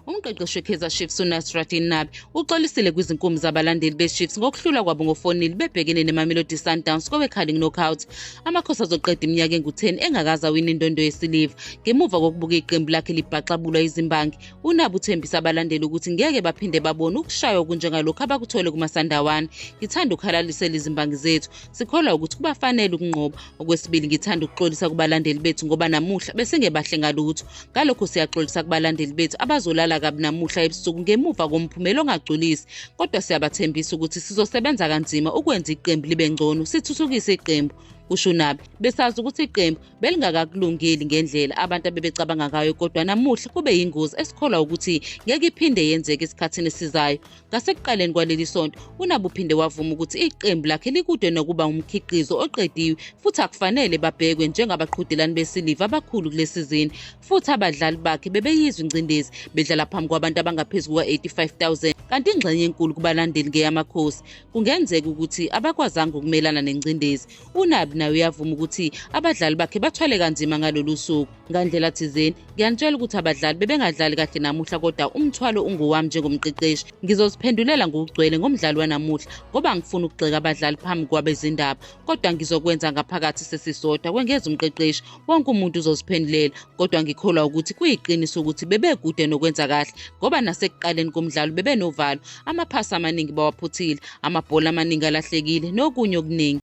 Umqeqeshi weKaizer Chiefs uNasreddine Nabi uxolisile kwizinkumbi zabalandeli beChiefs ngokuhlulwa kwabo ngo-4-0 bebhekene neMamelodi Sundowns koweCarling Knockout. Amakhosi azoqeda iminyaka engu-10 engakaze awine indondo yesiliva. Ngemuva kokubuka iqembu lakhe libhaxabulwa izimbangi, uNabi uthembisa abalandeli ukuthi ngeke baphinde babone ukushaywa okunjengalokhu abakuthole kuMasandawana. Ngithanda ukuhalalisela izimbangi zethu. Sikholwa ukuthi kubafanele ukunqoba. Okwesibili, ngithanda ukuxolisa kubalandeli bethu ngoba namuhla besingebahle ngalutho. Ngalokho siyaxolisa kubalandeli bethu abazolala kabi namuhla ebusuku ngemuva komphumela ongagculisi. Kodwa siyabathembisa ukuthi sizosebenza kanzima ukwenza iqembu libe ngcono, sithuthukise iqembu, kusho uNabi. Besazi ukuthi iqembu belingakakulungeli ngendlela abantu abebecabanga ngayo, kodwa namuhla kube yingozi esikholwa ukuthi ngeke iphinde yenzeke esikhathini esizayo. Ngasekuqaleni kwaleli sonto, uNabi uphinde wavuma ukuthi iqembu lakhe likude nokuba umkhiqizo oqediwe futhi akufanele babhekwe njengabaqhudelani besiliva abakhulu kule sizini. Futhi abadlali bakhe bebeyizwa ingcindezi bedlala phambi kwabantu abangaphezu kuka-85,000, kanti ingxenye enkulu kubalandeli ngeyamakhosi. Kungenzeka ukuthi abakwazanga ukumelana nengcindezi. UNabi naye uyavuma ukuthi abadlali bakhe bathwale kanzima ngalolu suku. Ngandlela thizeni, ngiyanitshela ukuthi abadlali bebengadlali kahle namuhla, kodwa umthwalo ungowami njengomqeqeshi. Ngizoziphendulela ngokugcwele ngomdlalo wanamuhla ngoba angifuni ukugxeka abadlali phambi kwabezindaba, kodwa ngizokwenza ngaphakathi sesisodwa, kwengeza umqeqeshi. Wonke umuntu uzoziphendulela, kodwa ngikholwa ukuthi kuyiqiniso ukuthi bebekude nokwenza kahle ngoba nasekuqaleni komdlalo bebenovalo, amaphasi amaningi bawaphuthile, amabhola amaningi alahlekile nokunye okuningi.